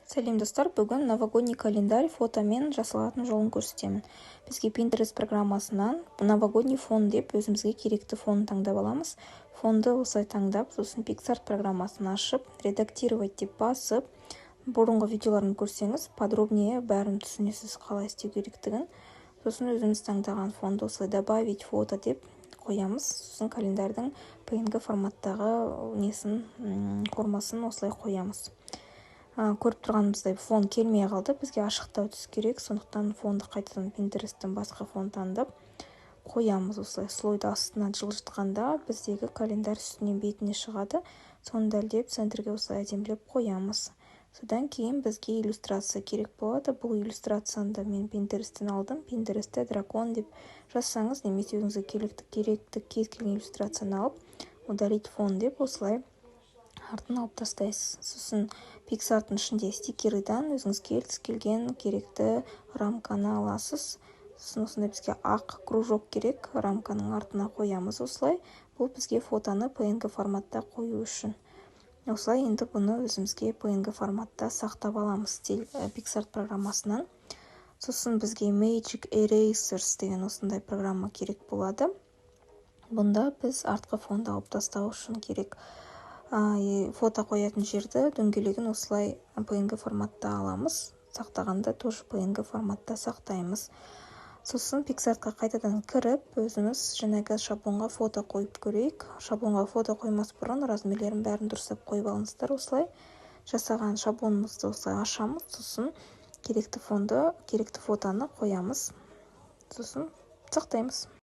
Сәлем, достар! Бүгін новогодний календарь фотомен жасалатын жолын көрсетемін. Бізге Pinterest программасынан «новогодний фон» деп, өзімізге керекті фонын таңдап аламыз. Фонды осылай таңдап, сосын PicsArt программасын ашып, «редактировать» деп басып, бұрынғы видеоларымды көрсеңіз, подробнее бәрін түсінесіз, қалай істеу керектігін. Сосын өзіміз таңдаған фонды осылай «добавить фото» деп қоямыз. Сосын календарьдың PNG форматтағы несін, формасын осылай қоямыз. Көріп тұрғанымыздай, фон келмей қалды, бізге ашықтау түс керек. Сондықтан фонды қайтадан Pinterest-тен басқа фон таңдап қоямыз. Осылай слойды астына жылжытқанда, біздегі календарь үстінен бетіне шығады. Соны дәлдеп, центрге осылай әдемілеп қоямыз. Содан кейін бізге иллюстрация керек болады. Бұл иллюстрацияны да мен Pinterest-тен алдым. Pinterest-те «дракон» деп жазсаңыз немесе өзіңізге керекті кез келген иллюстрацияны алып, «удалить фон» деп, осылай артын алып тастайсыз. Сосын PicsArt-тың ішінде стикерыдан өзіңізге келген керекті рамканы аласыз. Сосын осындай бізге ақ кружок керек, рамканың артына қоямыз осылай. Бұл бізге фотоны PNG форматта қою үшін. Осылай енді бұны өзімізге PNG форматта сақтап аламыз PicsArt программасынан. Сосын бізге Magic Erasers деген осындай программа керек болады. Бұнда біз артқы фонды алып тастау үшін керек. Фото қоятын жерді, дөңгелегін осылай PNG форматта аламыз. Сақтағанда тоже PNG форматта сақтаймыз. Сосын PicsArt-қа қайтадан кіріп, өзіміз жаңағы шаблонға фото қойып көрейік. Шаблонға фото қоймас бұрын размерлерін бәрін дұрыстап қойып алыңыздар. Осылай жасаған шаблонымызды осылай ашамыз. Сосын керекті фонды, керекті фотоны қоямыз, сосын сақтаймыз.